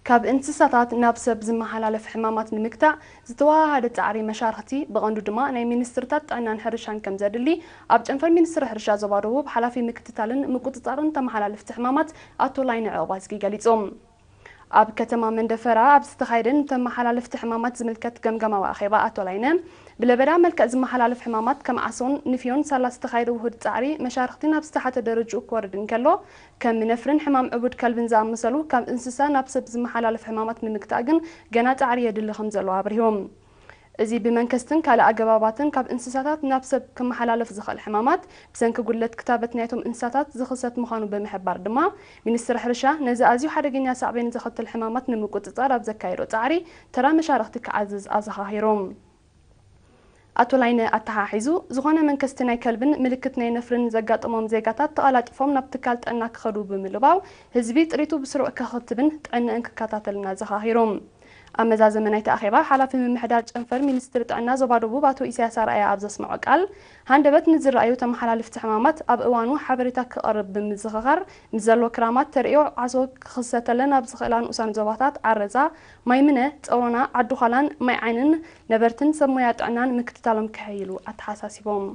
ካብ እንስሳታት ናብ ሰብ ዝመሓላለፍ ሕማማት ንምግታእ ዝተወሃሃደ ጻዕሪ መሻርኽቲ፣ ብቐንዱ ድማ ናይ ሚኒስትርታት ጥዕናን ሕርሻን ከም ዘድሊ ኣብ ጨንፈር ሚኒስትሪ ሕርሻ ዞባ ደቡብ ሓላፊ ምክትታልን ምቁጽጻርን ተመሓላለፍቲ ሕማማት ኣቶ ላይነ ዕቑባዝጊ ገሊጹ። ኣብ ከተማ መንደፈራ ኣብ ዝተኻየደ ንተመሓላለፍቲ ሕማማት ዝምልከት ገምገማዊ ኣኼባ ኣቶ ላይነ፣ ብለበዳ መልክዕ ዝመሓላለፍ ሕማማት ከም ዓሶን ንፍዮን ሳላ ዝተኻየደ ውሁድ ጻዕሪ መሻርኽቲ ናብ ዝተሓተ ደረጅኡ ክወርድ እንከሎ፣ ከም ነፍርን ሕማም ዕቡድ ከልብን ዝኣመሰሉ ካብ እንስሳ ናብ ሰብ ዝመሓላለፍ ሕማማት ንምግታእ ግን ገና ጻዕሪ የድሊ ከም ዘሎ ኣብሪሆም። እዚ ብመንከስትን ካልእ ኣገባባትን ካብ እንስሳታት ናብ ሰብ ክመሓላለፍ ዝኽእል ሕማማት ብሰንኪ ጉድለት ክታበት ናይቶም እንስሳታት ዝኽሰት ምዃኑ ብምሕባር ድማ፣ ሚኒስትሪ ሕርሻ ነዚ ኣዝዩ ሓደገኛ ሳዕቤን ዘኸትል ሕማማት ንምቁጽጻር ኣብ ዘካየዶ ጻዕሪ ተራ መሻርኽቲ ክዓዝዝ ኣዘኻኺሮም። ኣቶ ላይነ ኣተሓሒዙ፣ ዝኾነ መንከስቲ ናይ ከልብን ምልክት ናይ ነፍርን ዘጋጠሞም ዜጋታት ተቐላጢፎም ናብ ትካል ጥዕና ክኸዱ ብምልባው፣ ህዝቢ ጥሪቱ ብስሩዕ ከኽትብን ጥዕንእን ክከታተልን ኣዘኻኺሮም። ኣብ መዛዘመ ናይቲ ኣኼባ፣ ሓላፊ ምምሕዳር ጨንፈር ሚኒስትሪ ጥዕና ዞባ ደቡብ ኣቶ ኢሳያስ ኣርኣያ ኣብ ዘስምዖ ቃል፣ ሃንደበት ንዝረኣዩ ተመሓላልፍቲ ሕማማት ኣብ እዋኑ ሓበሬታ ክቐርብ ብምዝኽኻር፣ ምስ ዘሎ ክራማት ተርእዮ ዓሶ ክኽሰተለን ኣብ ዝኽእላ ንኡሳን ዞባታት ዓረዛ፣ ማይምነ፣ ጸሮና፣ ዓዲ ዃላን ማይ ዓይንን ነበርትን ሰብ ሞያ ጥዕናን ምክትታሎም ከሐይሉ ኣተሓሳሲቦም።